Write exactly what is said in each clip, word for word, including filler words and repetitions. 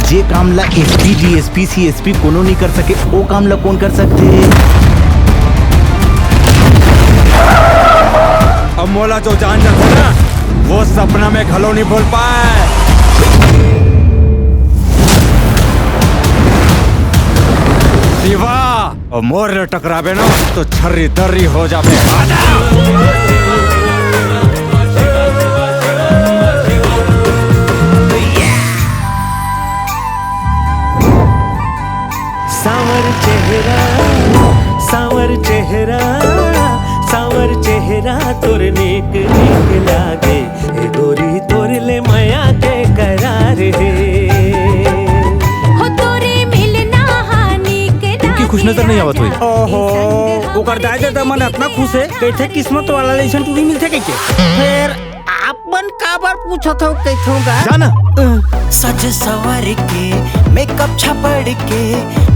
जे काम ला एसपी, डीएसपी, सीएसपी कोनो नहीं कर सके, वो काम ला कौन कर सकते? अब मोला जो जान जाथे ना, वो सपना में घलो नहीं भूल पाए। शिवा, और मोर ले टकराबे ना, तो छर्री दर्री हो जाबे। सांवर चेहरा, सांवर चेहरा, सांवर चेहरा तोर नीक नीक लागे। ए गोरी तोर ले मया के करार हे। हो तोरे मिलना हा नीक लागे। खुश नजर नहीं आवत हुई। ओहो, ओकर दाई ददा मन अतना खुश हे, कहिथे किस्मत वाला ले अइसन टूरी मिलथे कहिके। फेर आप मन काबर पूछत हो कहिथो गा? जाना। सज सवर के, मेकअप छपड़ के,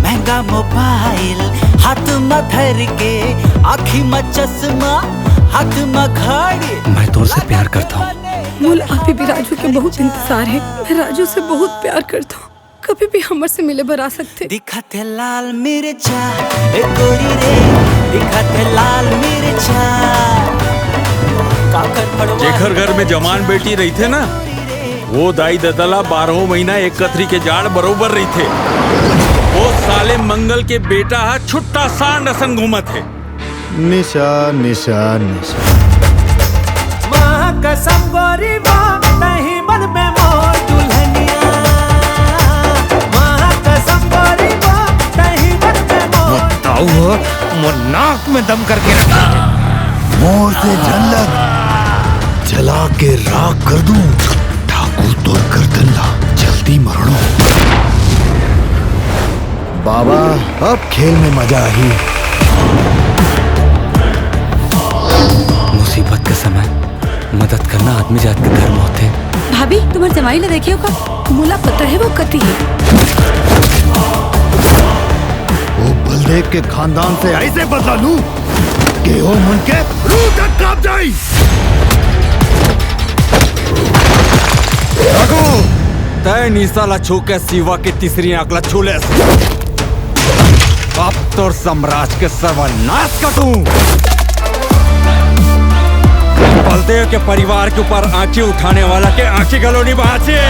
महंगा मोबाइल हाथ म धर के, आँखी म चश्मा, हाथ म घड़ी। मैं तोर से प्यार करता हूँ। मोला अभी भी राजू के बहुत इंतजार हे। मैं राजू से बहुत प्यार करता हूँ। कभी भी हमर से मिले बर आ सकथे। दिखत हे लाल मिर्चा, ए गोरी रे, दिखत हे लाल मिर्चा। काकर पड़वा जेखर घर में जवान बेटी रहिथे ना, वो दाई ददा ला बारहों महीना एक कथरी के जाड़ बरोबर रहिथे। वो साले मंगल के बेटा हा छुट्टा सांड असन घूमत हे। निशा, निशा, निशा। माँ कसम गोरी माँ, तही मन में मोर दुल्हनिया। माँ कसम गोरी माँ, तही मन में मोर। बताओ हो, मोर नाक में दम करके रखा। मोर से झन लग, जला के राख कर दूं। ठाकुर तोर गर्दन ला जल्दी मरणो। बाबा, अब खेल में मजा आही। मुसीबत के समय मदद करना आदमी जात के धर्म होथे। भाभी, तुम्हार जमाई ला देखे हो का? मोला पता हे वो कति हे। वो बलदेव के खानदान से ऐसे बदला लूं कि वो मन के रूह तक कांप जाई। रघु, तय निशा ला छू के शिवा के तीसरी आंख ला छू लेस। अब तोर साम्राज्य के सर्वनाश कर दूं। बलदेव के परिवार के ऊपर आंची उठाने वाला के आंची घलो नहीं बांचे।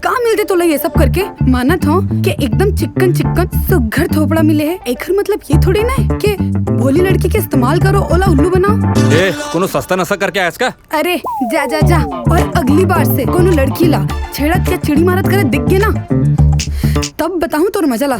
का मिलथे तोला ये सब करके? मानत हो कि एकदम चिक्कन चिक्कन सुघर थोपड़ा मिले हे, एखर मतलब ये थोड़ी ना हे कि भोली लड़की के इस्तेमाल करो, ओला उल्लू बनाओ। ए, कोनो सस्ता नशा करके आयस का? अरे जा जा जा, और अगली बार से कोनो लड़की ला छेड़त या चिड़ी मारत करे दिख गे ना, तब बताहूँ तोर मजा ला।